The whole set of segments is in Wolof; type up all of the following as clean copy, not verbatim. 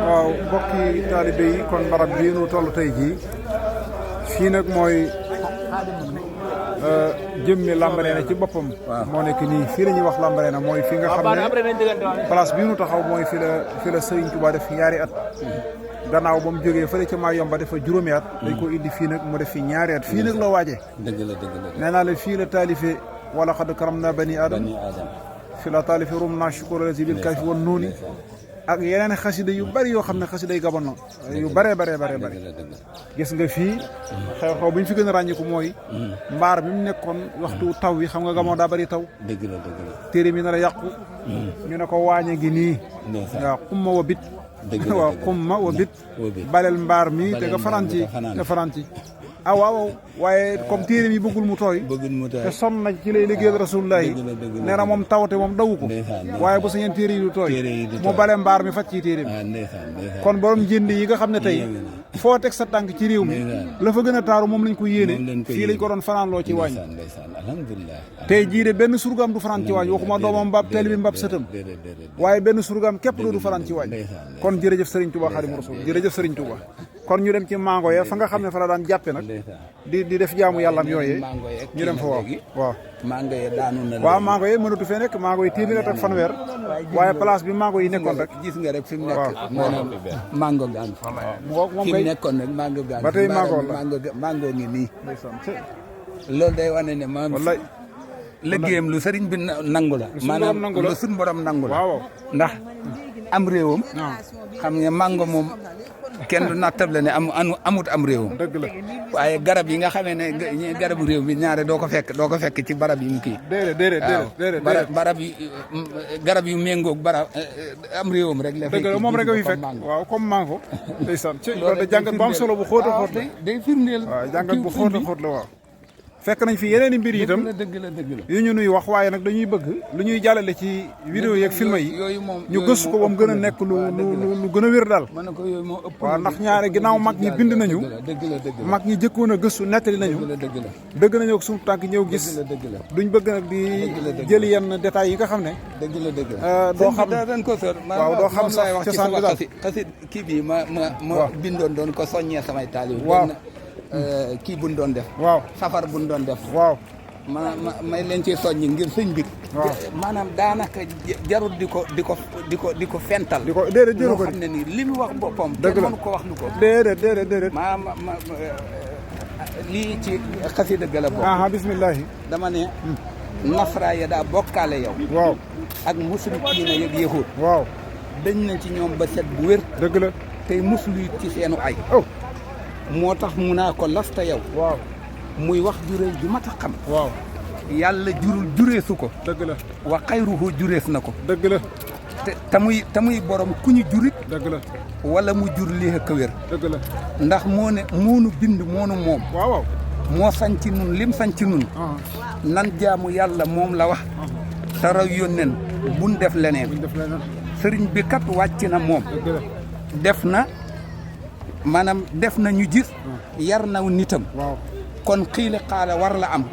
waaw mbokki taalibe yi kon barab bii nu toll tey jii fii nag mooy jëmmi Lambaréné ci boppam. moo nekk nii fii la ñuy wax Lambaréné mooy fi nga xam ne place bii nu taxaw mooy fi la Serigne Touba def ñaari at. gannaaw ba mu jógee fële ca Mayomba dafa juróomi at. dañ ko indi fii nag mu def fi ñaari at fii nag la waaje. dëgg la nee naa la fii la taalife wala xad karam naa bani aadam fi la taalife rum naa shukura la si bil kaafi woon noonu ak yeneen xasida yu bari yoo xam ne xasida yi gabon yu bëree bëri gis nga fii xew-xew bi ñu fi gën a ràññiku mooy mbaar bi mu nekkoon waxtu taw yi xam nga gabon daa bëri taw dëgg la téere mi nar a yàqu ñu ne ko waañe ngi nii waaw xumma wa bit waaw xumma wa bit baleel mbaar mi te nga fanaan ci ah waaw waaye comme téere mi bëggul mu tooy te sonn na ci lay liggéeyal rasulullah yi nee na moom tawte moom dawu ko waaye bu sañeen téere yi du tooy mu bale mbaar mi faj ci téere mi kon borom jënd yi nga xam ne tey foo teg sa tànk ci réew mi la fa gën a taaru moom lañ ko yéene fii lañ ko doon fanaanloo ci waañ tey jii de benn surgaam du fanaan ci waañ waxuma doomam mbaab taalibe bi mbaab sëtam waaye benn surgaam képp du fanaan ci waañ kon jërëjëf Serigne Touba Xaadimu Rasuul jërëjëf Serigne Touba kon ñu dem ci mango ya fa nga xam ne fa la daan jàppe nag di def jaamu yàllam yooyee ñu dem fa waaw mango yi daanu na waaw mango yi mënatu fee nekk mango yi téeméer ak fanweer waaye place bi mango yi nekkoon rek gis nga rek fi mu nekk maanaam mango gaan fi mu nekkoon rek mango gaan ba tey mango ngi nii loolu day wane ne maam liggéeyam lu sëriñ bi nangu la maanaam lu suñ borom nangu la ndax am réewam xam nga mango moom kenn du nattable ne amut am réewam dëgg la waaye garab yi nga xamee ne garabu réew mi ñaare doo ko fekk ci barab yi mu kii déedéet barab yi garab yu méngoog barab am réewam rek la dëgg la moom rek nga fi fekk waaw comme mango ndeysaan ci loolu da jàngat bu am solo bu xóot a xóot la day firndeel waaw jàngat bu xóot a xóot la waaw fekk nañ fi yeneen i mbir yi itam dëgg la yu ñu nuy wax waaye nag dañuy bëgg lu ñuy jàllale ci vidéo yeeg film yi ñu gëstu ko ba mu gën a nekk lu gën a wér daal waaw ndax ñaare ginnaaw mag ñi bind nañu mag ñi jëkkoon a gëstu nettali nañu dëgg nañu ak suñu tànk ñëw gis duñ bëgg nag di jëli yenn détails yi nga xam ne doo xam waaw doo xam sax cosaan bi daal xasit kii bi ma bindoon doon ko soññee samay taalibe waaw kii buñ doon def waaw safar buñ doon def waaw may leen ci soññi ngir sëñ bi maanaam daanaka jarul di ko fental di ko déedéet jëru ko xam ne nii li mu wax boppam dëgg la mënu ko wax lu ko déedéet lii ci xasida gala bokk bismillahi dama ne nasra ya daa bokkaale yow waaw ak musrikiina yëg yëxut waaw dañ na ci ñoom ba set bu wér dëgg la tey muslu ci seenu ay moo tax mu naa ko lasta yow waaw muy wax juréel ju mat a xam waaw yàlla jureesu ko dëgg la wa xayruhu jurees na ko dëgg la te muy borom ku ñu jurit dëgg la wala mu jur lii ak wér dëgg la ndax moonu bind moonu moom waaw moo sañ ci nun lim sañ ci nun nan jaamu yàlla moom la wax taraw yónneen buñ def leneen sëriñ bi kat wàcc na moom def na maanaam def na ñu gis yar naw nitam kon xiile xaala war la am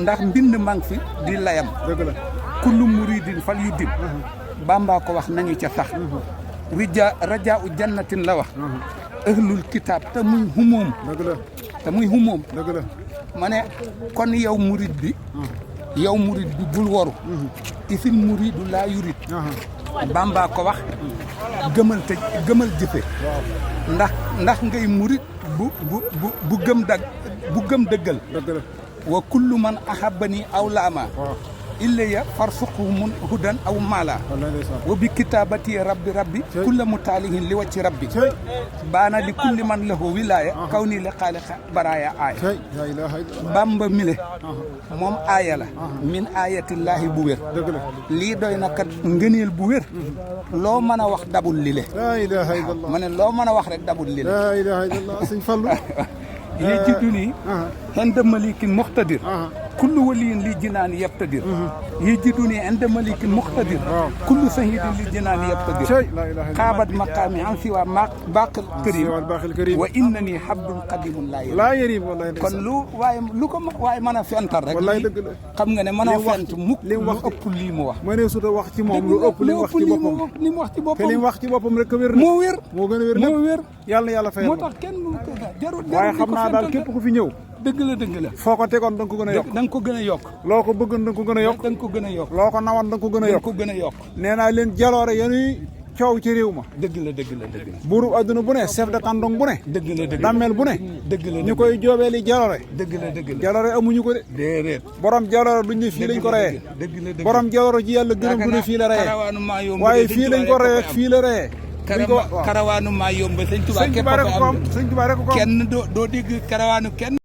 ndax mbind mang fi di layam kullu muridin fal yu dim Bamba ko wax nañu ca sax rajaa u jannatin la wax ahlul kitaab te muy humoom ma ne kon yow murid bi bul waru isil muridu laa yurid Bamba ko wax gëmal jëfe ndax ngay murid bu gëm dëggal wa kullu man ahabbani aw laama illaya farsuqhu mun hudan aw maala wa bi kitabati rabbi kulla mutaalihin li wacci rabbi baana li kulli man lahu wilaya kaw nii le xaali baraya aaya Bamba mile moom aaya la min ayatillaahi bu wér lii doy na kat ngëneel bu wér loo mën a wax dabul li le ma ne loo mën a wax rek dabul li le laa ilaaha illallah sëñ Fallu lii jiddu nii hen de malikin muxtadir kullu waliyin li jinaani yabtadir yejiduni inda malikin muqtadir kullu sahidin li jinaani yabtadir xaabat maqaami an siwa baqil karim wa innani habdun qadimun laa yarim kon lu ko waaye mën a fental rek xam nga ne mën a fent mukk lu ëpp lii mu wax ma ne suta wax ci moom lu ëpp li mu wax ci boppam li mu wax ci boppam te li mu wax ci boppam rek wér moo wér moo gën a wér moo wér yàlla fayal moo tax kenn jarul waaye xam naa daal képp ku fi ñëw dëgg la foo ko tegoon da nga ko gën a yokk da nga ko gën a yokk loo ko bëggoon da nga ko gën a yokk da nga ko gën a yokk loo ko nawoon da nga ko gën a yokk nee naa leen jaloore yenuy coow ci réew ma dëgg la buuru adduna bu ne chef de canton bu ne dëgg la dammel bu ne dëgg la ñu koy joobeeli jaloore dëgg la jaloore amuñu ko de déedéet borom jaloore duñ ne fii lañ ko reyee borom jaloore ji yàlla gërëm du ne fii la reyee waaye fii lañ ko reyee fii la reyee karawaanu maa yomb sëñ Tuubaa rek ko am kenn doo dégg karawaanu kenn